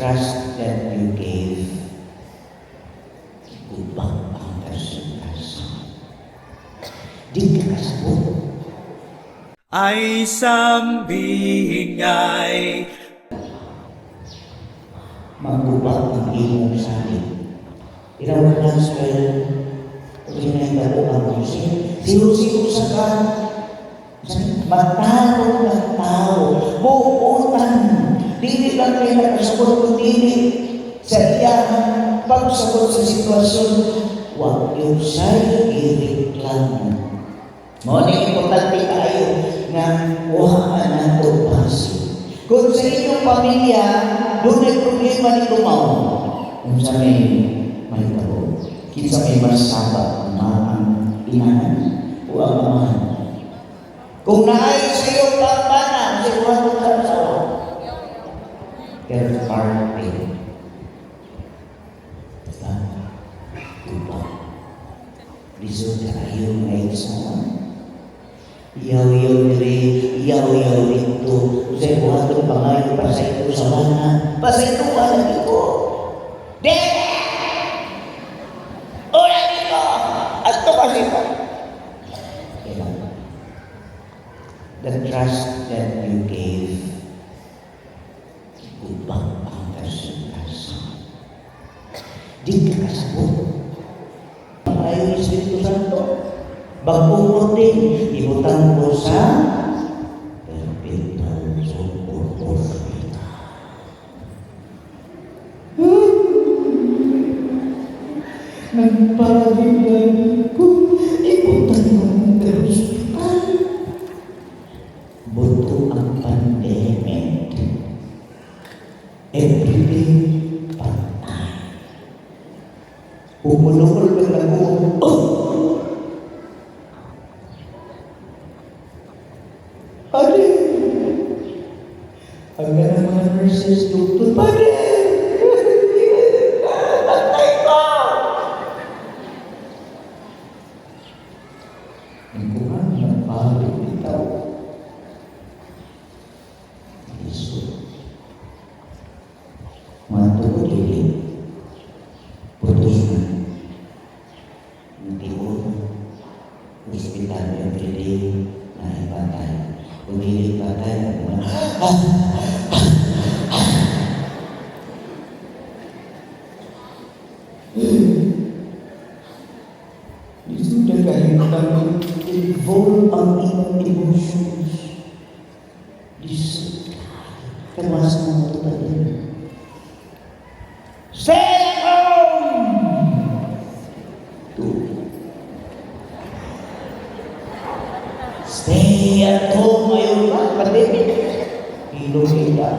Trust that you gave, guba ang kasing-kasing. Di ka kasabot. Ay sambingay. Maguba ang imong salig. In our gospel, pinahitabo ang Jose. Si Jose usa ka matarong nga tao, buotan, dili lang kay nakasabot kung dili sa iyang pagsabot sa sitwasyon, wa gyud siya'y gireklamo. Mao ni importante kaayo nga wa nato base. Kung sa inyong pamilya, dunay problema ni tumaw, unsa may mahitabo? Kinsa may masaba, ang inahan o ang amahan? Kung naay sa iyong pambana, sigurado ka sa third party. Diba? Diba? Lisod kaayo nga igsoon. Iyaw-iyaw diri, iyaw-iyaw dito. Usay buhaton pangayo pasaylo sa bana. Pasaylo ka lagi ko. Dili! Ora dito! Adto kasi ko. Diba? The trust that you gave, guba ang kasing-kasing. Di ka kasabot. Ang Espiritu Santo. Bagong orden, ibutang ko sa perpetual support. Nagpalitan ko, ibutang ko sa hospital. Buto ang pandemic. Everyday, patay. Umulungol ka lang mo. Oh! Padre! Ang ganang mga nurses, doktor, Padre! Patay ko! Ang kuha, nagpalo bitaw. Lisod. Matuod dili. Putos na. Ang tibuok. Hospital everyday na ipatay. Kung dili patay, ang mga Lisod na kahit na involve ang imong emotions. Lisod kaayo. Kanus-a mo ito pa din. Stay at home! Two. Stay at home ngayon pa, pandemic. Ilong ila.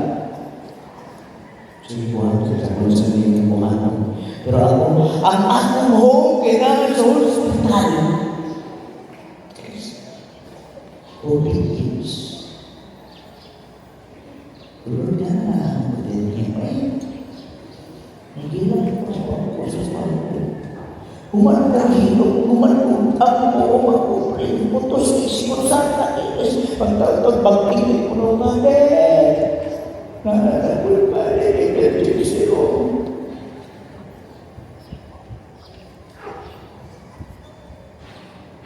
Sige, buhat sa kung sa mga buhaton. Pero ako, ang akong home kailangan sa hospital. Obedience. Tulad na na ang obedience pa eh. Nagilang ko sa ako sa kwarto. Human ko hilok, human ko ang ko magpupre, putos isip sa kainis, pagtatag pagtingin ko ng mali. Nananagol pa rin, emergency room.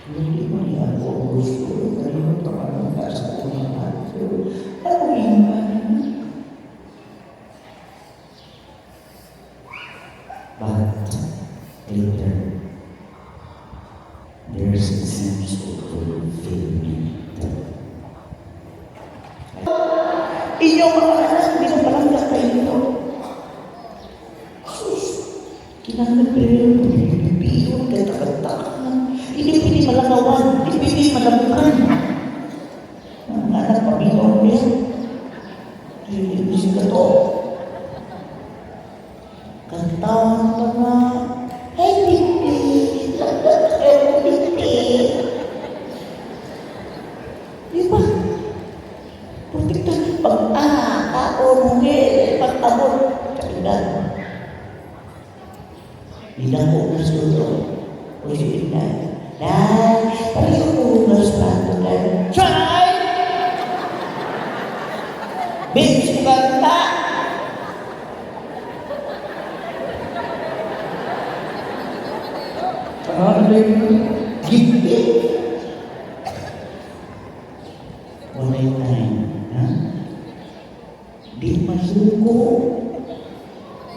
Hindi mo niya ako ang gusto, kalimut ka pa nung nasa unang pero ako iman. But later, there's a sense of fulfillment. Inyong mga anak, hindi na palangga kayo nito. Sus, kinahanglan primero, bibiyon kay takagtakan. Hindi pwede malangawan, hindi pwede malamukan. Ang anak, paminaw niya. Hindi sila to. Kantahan pa nga. Hey, baby. Hey, baby. Di ba? Protekta. Pag kaon, hungil, pag-abot, kailan. Dinako na suto. O si Inday. Dahil, pareho ko ng plato dahil. Try! Bitch, kanta! 100 gig. Walay time. Ha? Di masuko.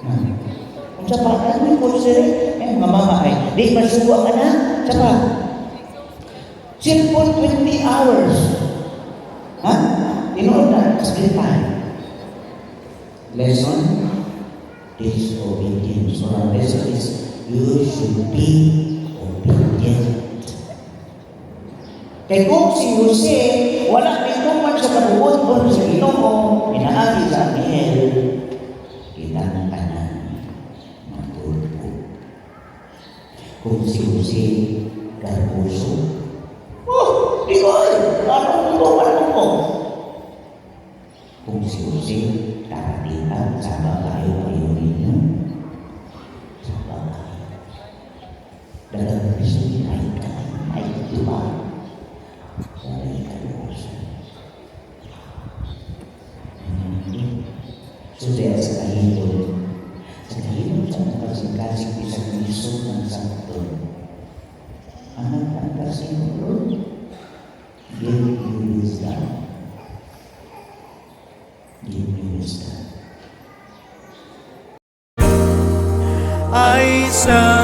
Ha? Unsa pa ano ko sir? Eh, mga mama ay, di masuko ang anak. Unsa pa? Cellphone 20 hours. Ha? Tinuod na, screen time. Lesson, disobedience. So our lesson is, you should be obedient. Kay kung si Jose, wala nituman sa kabuoton sa Ginoo, pinaagi sa anghel, kitang tanan matulog. Kung si Jose garboso, oh, di ko ay, anong tutupan mo ko? Kung si Jose, tarantita, saba kayo kayo ninyo. Saba kayo. Dagang piso, ay ay, di ba? Walay garboso. So dahil sa kahitol sa mga kasing-kasing isang lisod ng sakto, anak ang kasing, Lord, give you wisdom. Give you wisdom. Ay sa